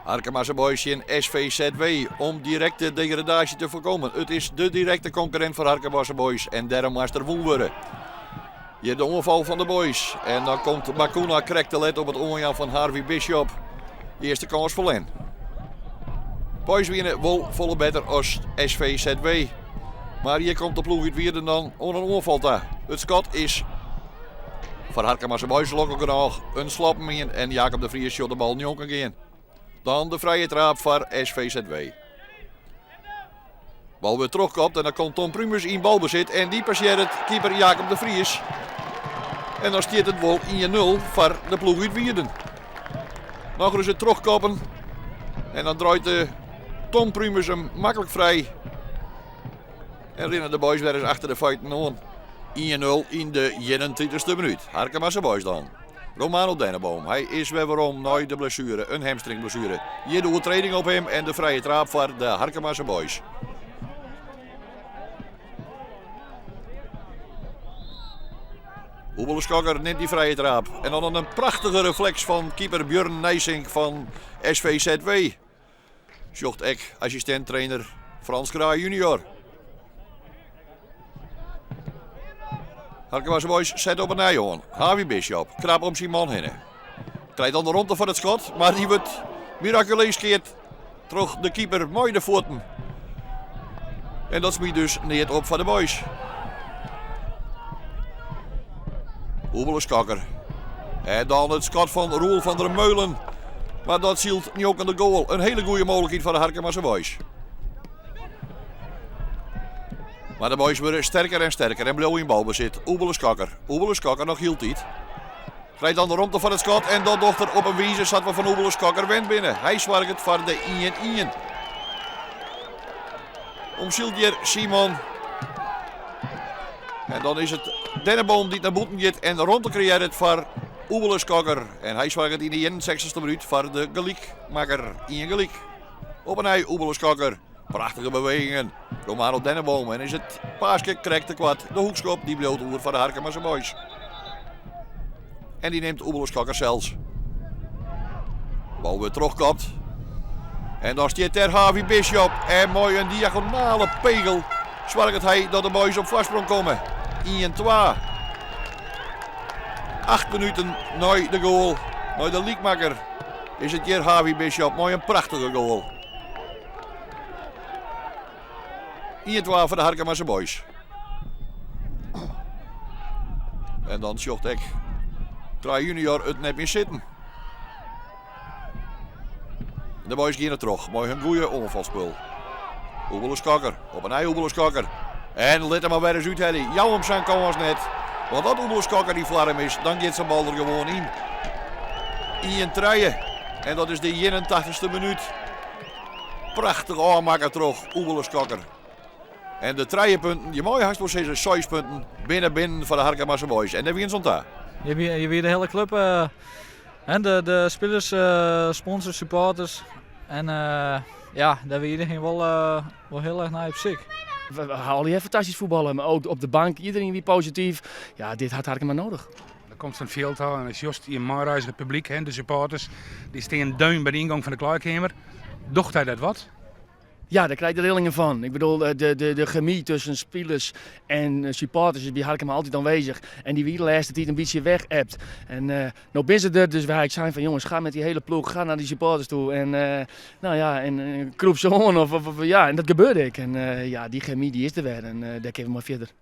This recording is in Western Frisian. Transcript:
Harkemase Boys tsjin SVZW om direkte degradaasje te foarkommen. It is de direkte konkurrint foar Harkemase Boys en dêrom moast der wûn wurde. Hjir de oanfal fan de Boys en dan komt Bacuna krekt te let op it oanjaan fan Harvey Bishop. Earste kâns ferlern. Boys wiene wol folle better as SVZW. Mar hjir komt de ploech út Wierden dan oan in oanfal ta. It skot is foar Harkemase Boys lokkich genôch in sloppen ien en Jacob de Vries sjocht de bal njonken gean. Dan de frije traap foar SVZW. Bal wurdt trochkopt en dan komt Tom Prumus yn balbesit en dy passearret keeper Jacob de Vries. En dan stiet it wol 1-0 foar de ploech út Wierden. Nochris it trochkoppen en dan draait de Tom Prumus him maklik frij. En rinne de Boys wer ris achter de feiten oan. 1-0 yn de 31ste minút. Harkemase Boys dan. Romano Denneboom, hy is wer werom nei de blessuere, in hamstringblessuere. Hjir de oertreding op him en de frije traap foar de Harkemase Boys. Oebele Skokker nimt dy frije traap. En dan in prachtige refleks fan keeper Björn Nijsink fan SVZW. Sjocht ek assistint-trainer Frans Kraai junior. Harkemase Boys set op 'e nij oan. Harvey Bishop krap om syn man hinne. Krijt dan de romte foar it skot, mar dy wurdt mirakuleus keard troch de keeper mei de fuotten. En dat smyt dus neat op foar de Boys. Oebele Skokker. En dan it skot fan Roel van der Meulen. Mar dat sylt njonken de goal. In hiele goede mooglikheid foar de Harkemase Boys. Mar de Boys wurde sterker en sterker en bliuwe yn balbesit. Oebele Skokker. Oebele Skokker noch hieltyd. Krijt dan de romte foar it skot en dat docht er op in wize sa't we fan Oebele Skokker wend binne. Hy soarget foar de 1-1. Omsylt hjir Simon. En dan is it Denneboom dy't nei bûten giet en romte kreëarret foar Oebele Skokker. En hy soarget yn de 61ste minút foar de gelykmakker. Ien gelyk. Op 'e nij Oebele Skokker. Prachtige bewegingen. Romano Denneboom. En is it paaske krekt te koart. De hoekskop dy bliuwt oer foar de Harkemase Boys. En dy nimt Oebele Skokker sels. Bal wurdt trochkopt. En dan stiet dêr Harvey Bishop. En mei in diagonale pegel soarget hy dat de Boys op foarsprong komme. 1-2. 8 minuten nei de goal, nei de lykmakker, is it hjir Harvey Bishop mei in prachtige goal. 1-2 foar de Harkemase Boys. En dan sjocht ek Kraai junior it net mear sitten. De Boys geane troch mei hun goede oanfalspul. Oebele Skokker, op 'e nij Oebele Skokker. En lit him mar wer ris úthelje. Jou him sa'n kâns net. Want as Oebele Skokker yn foarm is, dan giet sa'n bal der gewoan yn. 1-3. En dat is de 81ste minút. Prachtich ôfmakke troch Oebele Skokker. En de trije punten, je meie hast wol sizze seis punten, binne binnen foar de Harkemase Boys. En dêr wiene se oan ta. Hjir wie de hiele klup, de spilers, sponsors, supporters. En ja, dêr wie iedereen wol, wol hiel erch nei op syk. We ha allegear fantastysk fuotballe, mar ek op de bank, iedereen wie posityf. Ja, dit hat Harkema nedich. Dan komst fan it fjild ôf en dan sjochst je meireizige publyk, de supporters, dy stean deun by de yngong fan de klaaikeamer. Docht dy dat wat? Ja, dêr krij ik de rillingen fan. Ik bedoel, de, de, de chemy tusken spilers en supporters is by Harkema altyd oanwêzich. En dy wie de lêste tiid in bytsje wegebt. En uh, no binne se der, dus wy ha ek sein fan jonges, ga met die hele ploech, ga naar die supporters toe. En uh, nou ja, en uh, krûp se oan. Of, of, ja, en dat gebeurde ek. En uh, ja, dy chemy die is der wer en uh, dêr kinne we mei fierder.